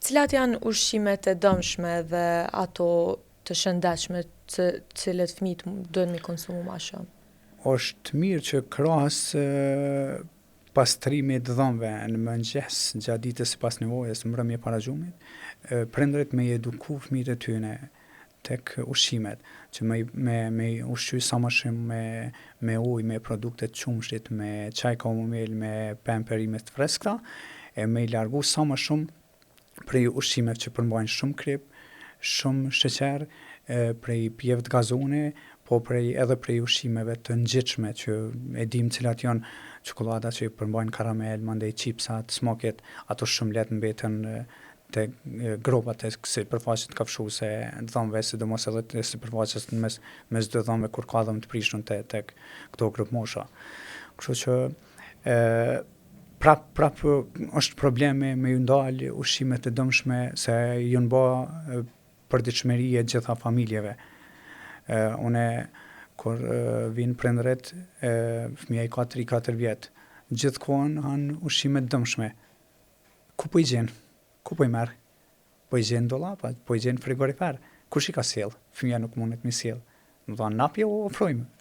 Cilat janë ushqimet e dëmshme dhe ato të shëndetshme të cilët fëmijët duhet mi konsumu ma shumë? Është mirë që krahas pastrimit të dhëmbëve në mëngjes, gjatë ditës sipas nevojës, mbrëmje para gjumit, prindërit me i eduku fëmijët e tyne tek ushqimet, që me i ushqy sa më shumë me ujë, me produkte të qumështit, me çaj kamomil, me pemë perime të freskëta, e me i largu sa më shumë prej ushqimeve që përmbajnë shumë krip, shumë sheqer, prej pijeve të gazone, po edhe prej ushqimeve të ngjitshme që e dim cilat janë çokollada që përmbajnë karamel, mandej chipsat, smoket, ato shumë lehtë mbeten te gropat e sipërfaqet kafshuese të dhëmbëve, sidomos edhe të sipërfaqes në mes dy dhëmbëve kur ka dhëmbë të prishur tek këto grupmosha. Kështu që prap është problemi me ju ndal ushqimet e dëmshme se janë ba përditshmëri e gjitha familjeve. Une kur vinë prindërit, fëmija i ka 3-4 vjet, gjithkohën hanë ushqime të dëmshme. Ku po i gjen? Ku po i merr? Po i gjen në dollapa, po i gjen në frigorifer. Kush i ka sjell? Fëmija nuk mundet mi sjell. Do thonë, na po ju ofrojmë.